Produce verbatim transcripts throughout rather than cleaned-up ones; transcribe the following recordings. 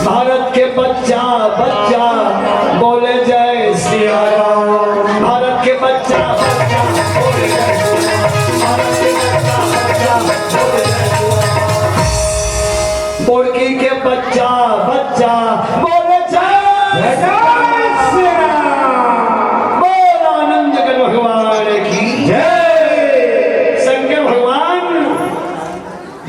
भारत के बच्चा, बच्चा बोले जय सिया राम। भारत के बच्चा, बच्चा बोले जय सिया राम। भारत के बच्चा, बच्चा बोले जय सिया राम। बोड़की के बच्चा, बच्चा बोले जय सिया राम। बोल आनंद गण भगवान की जय। शंकर भगवान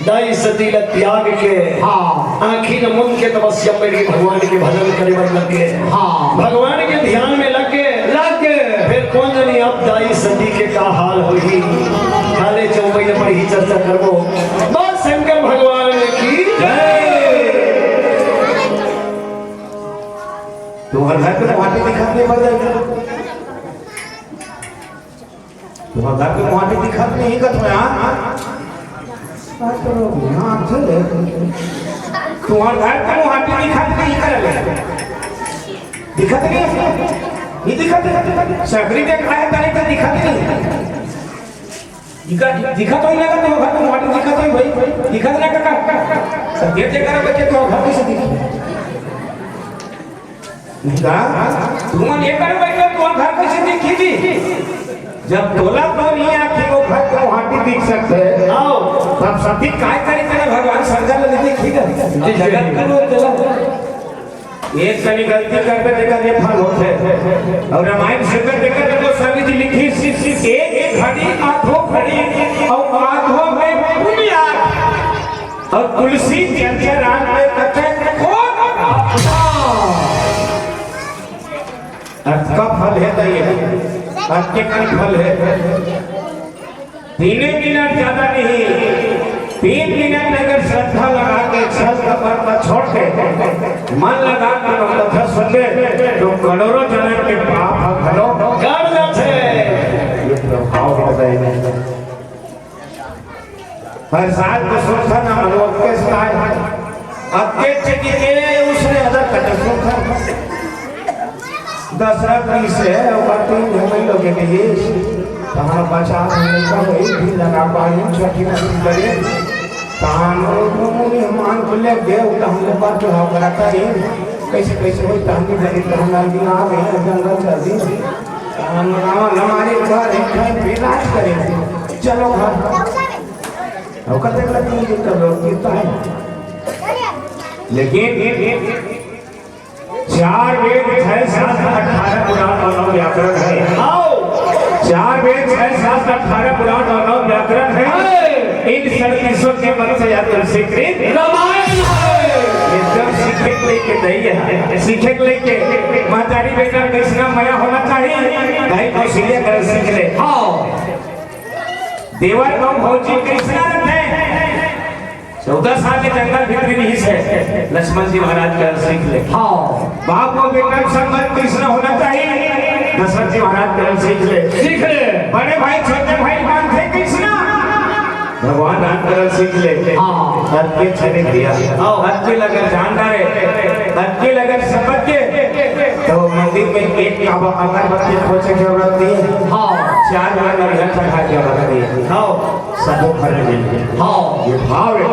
दाई सती ला त्याग के हाँ। आँखी ल मूंद के तपस्या में भी भगवान के भजन करे बर लग गे। हाँ। भगवान के ध्यान में लग गे। लग गे। फिर कोन जनी अब दाई सती के का हाल होही, काले चौपई में बड़ी चर्चा करबो। बस शंकर भगवान की जय। तुम्हारे घर पे तो माटी दिखा के बढ़ जाएगा। तुम्हारे घर के मुहाटी दिखत नहीं का तुम्हें, हाँ? तुम्हारे घर के मुहाटी दिखत नहीं का ले? दिखत नहीं है? नहीं दिखत, दिखत, दिखत। सकरी के खाए तारे तो दिखत नहीं। दिखत, दिखत होई ना का तुम्हारे घर के मुहाटी दिखत होई भाई, दिखत ना का, का, का, का। सब देख देख कर बच्चे तुम्हारे घर कैसे दिखी? नहीं का? तुमन एकर बैठे तोर घर कैसे दिखी जी? जब तोला तो नहीं आखिर वो घर के मुहाटी दिख सकते। आओ। तब सती काय करे तेरा भगवान सरगा ले दिखी ना? जी, जी, जगत जी। का लोग चला। एक कनी गलती करबे तेकर ये फल होथे। और रामायण सुनबे तेकर देखो सभी जी लिखी, एक घड़ी आधो घड़ी और आधो में पुण्य आठ। अउ तुलसी चर्चा राम के कथे कोन अपना। अतका फल हे त ये, अतके कन फल हे। तीने मिनट ज्यादा नहीं, तीन मिनट अगर श्रद्धा लगा के छल कपट ला छोड़ के मन लगा के कथा सुनबे तो करोड़ों जनम के पाप ह घलो कट जाथे। ये प्रभाव बताए। हर साल तो सुनथन हमन लोग के साथ। अब के चेकी के उसने अदर कटे सुनथन। दशरथ जी से ओकर तीन झन लोग के बीच तहाँ बचा नहीं का वही भी लगा पाई छठी मछली करी। तहाँ लोग मेहमान को ले गए, उतना हमने बात जो हम कराता ही। कैसे कैसे होई तहाँ भी जानी, तहाँ लाल जी आ गए, जंगल चल दी। तहाँ हमारे घर है, खाए पी राज करेंगे। चलो घर। अब कते लगी ये तो लोग गिरता है। लेकिन चार वेद, छह शास्त्र, अठारह पुराण और नौ व्याकरण है। आओ। चार वेद, छह शास्त्र, अठारह पुराण और नौ व्याकरण है। है। इन सड़तीसों के मत से या तुलसीकृत रामायण है। एकदम सीखे के लेके दही है। सीखे के लेके महतारी बेटा कैसना मया होना चाहिए। भाई कौशल्या कर सीख ले। हाँ। देवर अउ भौजी कइसना रथे? चौदह साल के जंगल भीतरी रिहिस हे, लक्ष्मण जी महाराज करा सीख ले। हाँ। बाप अउ बेटा के संबंध कइसना होना चाहिए? दशरथ जी महाराज करा सीख ले। सीख ले। बड़े भाई छोटे भाई मानथे कइसना? भगवान राम करा सीख ले। हाँ। अतके छने भैया। हाँ। अतके लगन जान डारे, अतके लगन समझ के, तो मंदिर में एक काबा अगरबत्ती खोजे के जरूरत नहीं है। हाँ। चार बार नरिहर चढ़ा के जरूरत नहीं है। हाँ। सबो घर में मिल गया। हाँ। ये भाव है।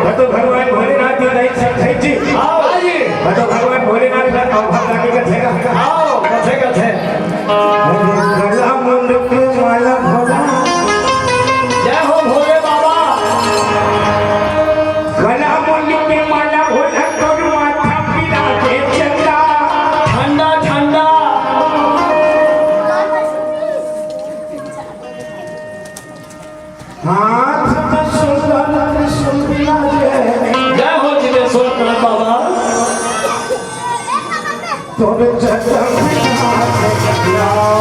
मैं तो भगवान भोलेनाथ की नहीं समझे जी। हाँ भाई। मैं तो भगवान भोलेनाथ का अवतार लागे का थे ना। हाँ, कथे, कथे। गला मुंड के माला भोला। जय हो भोले बाबा। गला मुंड के माला भोला, तोर माथा पीला के चंदा। ठंडा, ठंडा। हाथ में सुंदर त्रिशूल विराजे। जय हो जितेश्वर नाथ बाबा। तोरे चरण में हाथ लगाओ।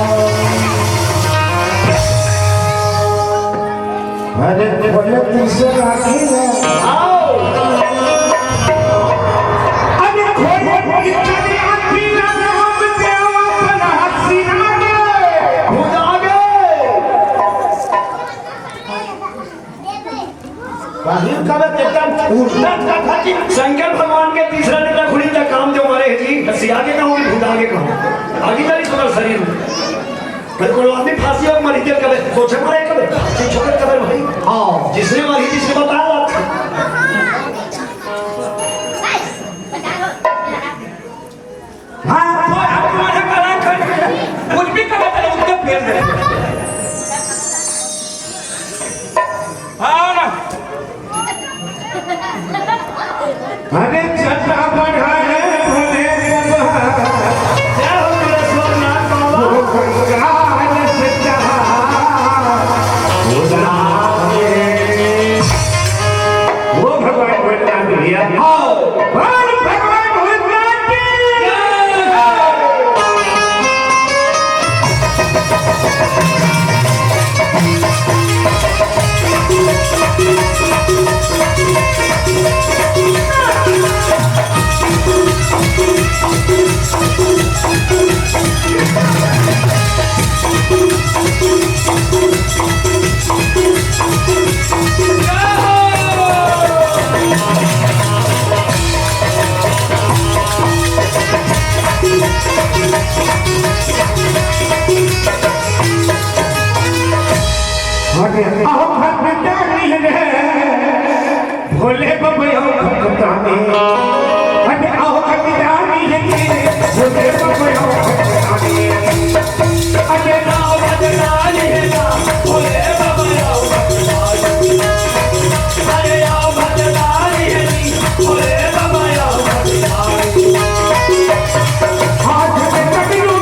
अरे खोले तीसरा की है। आओ। अरे खोले तीसरा की है। भुजा गे। उल्टा कथा कि शंकर भगवान के तीसरा नेत्र खुली त कामदेव मरे हे जी, त सिया के कहूँ कि भूत आगे कहूँ। आगे चली तुम्हार शरीर में। भाई, कोनो आदमी फांसी और मरी के कबे, सोचे मरे कबे, फांसी छोड़ कबे भाई। हाँ, जिसने मारी, जिसने बताया। हाँ, तो आप तुम्हारे कला कर, कुछ भी कला कर, उसको फेल दे। हाँ ना। अरे चटा बढ़ा है भोले बाबा। जय हो मेरे सोमनाथ बाबा। वो गंगा जल से चढ़ा। वो राम। वो भगवान भोलेनाथ भैया। आओ। बोल भगवान भोलेनाथ की। अरे आओ भगतानी रे, भोले बाबा आओ भगतानी। अरे आओ भगतानी रे, भोले बाबा आओ भगतानी। अरे आओ भगतानी रे, भोले बाबा आओ भगतानी। अरे आओ भगतानी रे, भोले बाबा आओ भगतानी। हाथ में पकड़ो,